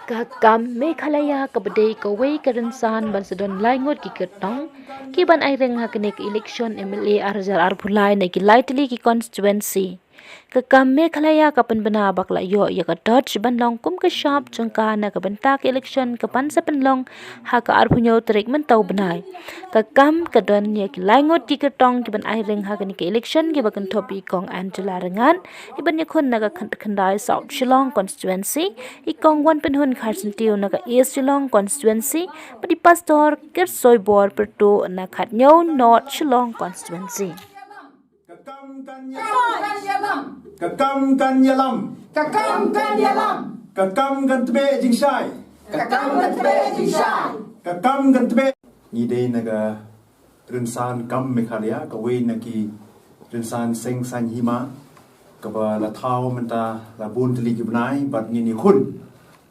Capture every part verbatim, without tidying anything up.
Ka KAM Meghalaya kaba dei kawei ka rynsan ban sa don lai ngut ki kyrtong kiban ai reng ha kane ka election M L A ar hajar arphew lai na ki lai tylli ki constituency. Ka KAM Meghalaya ka pynbna ba ka la ïoh ïa ka torch ban long kum ka shap jong ka na ka bynta ka election kaban sa pynlong ha ka arphew hynñiew tarik mynta u bnai. Ka KAM ka don ïa ki lai ngut ki kyrtong kiban ai reng ha kane ka election kiba kynthup i Kong Angela Rangad, iban ïakhun na ka khyndai South Shillong constituency, i Kong Wanpynhun Kharsyntiew na ka East Shillong constituency, bad i Pastor Kyrsoibor Pyrtuh na ka khathynñiew North Shillong constituency. Ka KAM kan ïalam. Ka KAM kan ïalam. Ka KAM kan ïalam. Ka KAM kan tbeh jingshai. Ka KAM kan tbeh jingshai. Ka KAM kan tbeh. Ngi dei na ka rynsan KAM Meghalaya, kawei na ki rynsan seng saiñ hima kaba la thaw mynta la bun tylli ki bnai, bad ngin ïakhun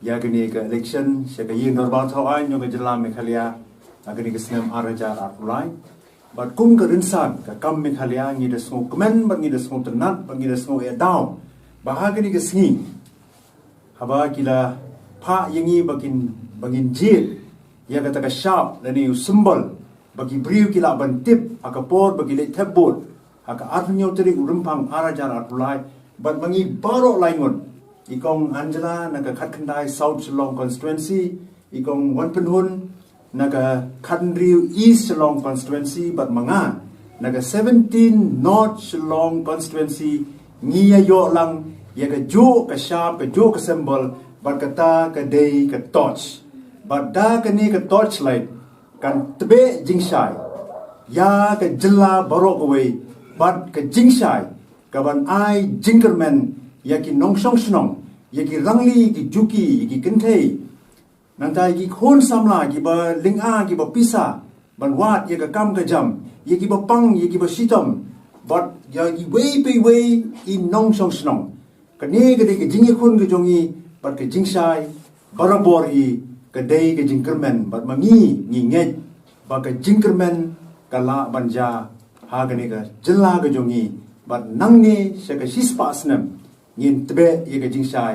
ïa kane ka election sha ka Ïing Dorbar Thaw Aiñ jong ka jylla Meghalaya ha kane ka snem ar hajar arphew lai. Bad kum ka rynsan ka KAM Meghalaya ngi da sngewkmen bad ngi da sngewtynnat bad ngi da sngew ïa daw ba ha kane ka sngi haba ki la phah ïa ngi ba kin, ba ngin jied ïa kata ka shap lane u symbol ba ki briew ki lah ban tip ha ka por ba ki leit thep vote ha ka arphew hynñiew tarik u Rymphang ar hajar arphew lai, bad ma ngi baroh lai ngut, i Kong Angela na ka khatkhyndai South Shillong constituency, i Kong Wanpynhun na ka khathynriew East Shillong constituency, bad ma nga na ka seventeen North Shillong constituency, ngi ïa ïoh lang ïa ka juh ka shap, ka juh ka symbol, bad kata ka dei ka torch. Bad da kane ka torchlight kan tbeh jingshai ïa ka jylla baroh kawei, bad ka jingshai kaban ai jingkyrmen ïa ki nongshong shnong, ïa ki rangli, ïa ki juki, ïa ki kynthei, nangta ïa ki khun samla kiba lynga, kiba pisa ban wad ïa ka kam ka jam, ïa kiba pang, ïa kiba shitom, bad ïa kiwei pa iwei i nongshong shnong. Kane ka dei ka jingïakhun ka jong ngi bad ka jingshai barabor hi, ka dei ka jingkyrmen, bad ma ngi ngi ngeit ba ka jingkyrmen ka lah ban jia ha kane ka jylla ka jong ngi, bad nangne sha ka shispah snem ngin tbeh ïa ka jingshai.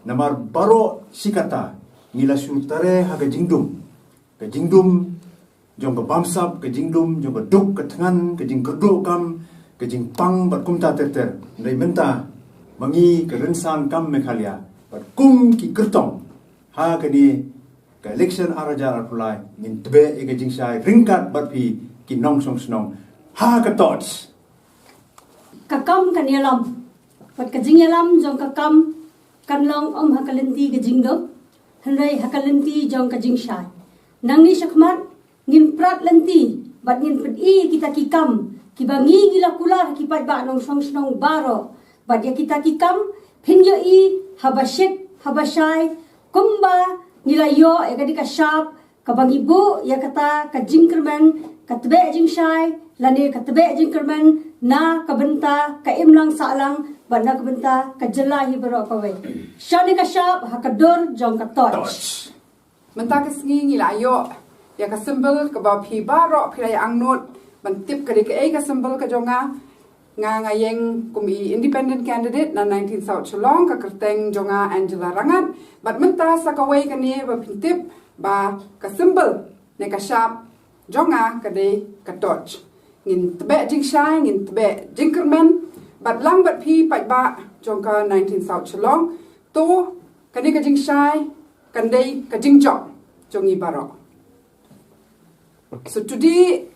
Namar baroh shi katta ngi la shu tare ha ka jingdum, ka jingdum jong ka bamsap, ka jingdum jong ka duk ka thngan, ka jingkyrduh kam, ka jingpang bad kumta ter ter. Hynrei mynta ma ngi ka rynsan KAM Meghalaya bad kum ki kyrtong ha kane ka election ar hajar arphew lai ngin tbeh ïa ka jingshai ryngkat bad phi ki nongshong shnong ha ka torch. Ka KAM kan ïalam, bad ka jingïalam jong ka KAM kan long ym ha ka lynti ka jingduk, hynrei ha ka lynti jong ka jingshai. Nangne shakhmat ngin prat lynti bad ngin pyni kita ki kam kiba ngi ngi la kular ha ki paidbah nongshong shnong baroh, bad ïa kita ki kam phin ïohi haba shit haba shai, kumba ngi la ïoh ïa ka dei ka shap kaba ngi buh ïa kata ka jingkyrmen, ka tbeh jingshai lane ka tbeh jingkyrmen na ka bynta ka imlang sahlang bad na ka bynta ka jylla hi baroh kawei. Shane ka shap ha ka dur jong ka torch. Mynta ka sngi ngi la ïoh ïa ka symbol kaba phi baroh phi la ïa angnud ban tip ka dei kaei ka symbol ka jong nga. Nga nga ïeng kum i independent candidate na nineteen South Shillong, ka kyrteng jong nga Angela Rangad. Bad mynta sa kawei kane ba phin tip ba ka symbol ne ka shap jong nga ka dei ka torch. Ngin tbeh jingshai, ngin tbeh jingkyrmen bad lang bad phi paidbah jong ka nineteen South Shillong. To kane ka jingshai kan dei ka jingjop jong ngi baroh. So today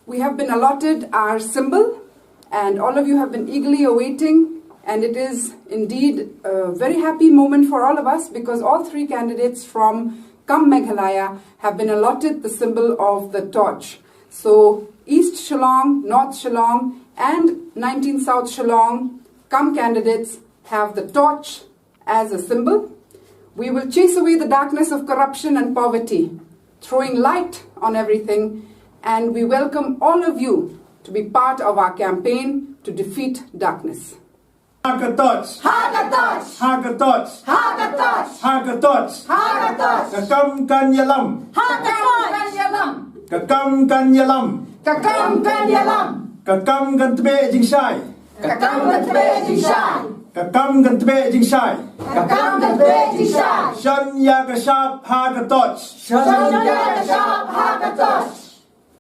we have been allotted our symbol, and all of you have been eagerly awaiting, and it is indeed a very happy moment for all of us because all three candidates from KAM Meghalaya have been allotted the symbol of the torch. So East Shillong, North Shillong, and nineteen South Shillong KAM candidates have the torch as a symbol. We will chase away the darkness of corruption and poverty, throwing light on everything, and we welcome all of you to be part of our campaign to defeat darkness. Ha ka torch. Ha ka torch. Ha ka torch. Ha ka torch. Ha ka torch. Ha ka torch. Ka KAM kan ïalam. Ha ka torch. Kan ïalam. Ka KAM kan ïalam. Ka KAM kan ïalam. Ka KAM kan tbeh jingshai. Ka KAM kan tbeh jingshai. Ka kam kan tbeh jingshai. Ka kam kan tbeh jingshai. Shon ïa ka shap ha ka torch. Shon ïa ka shap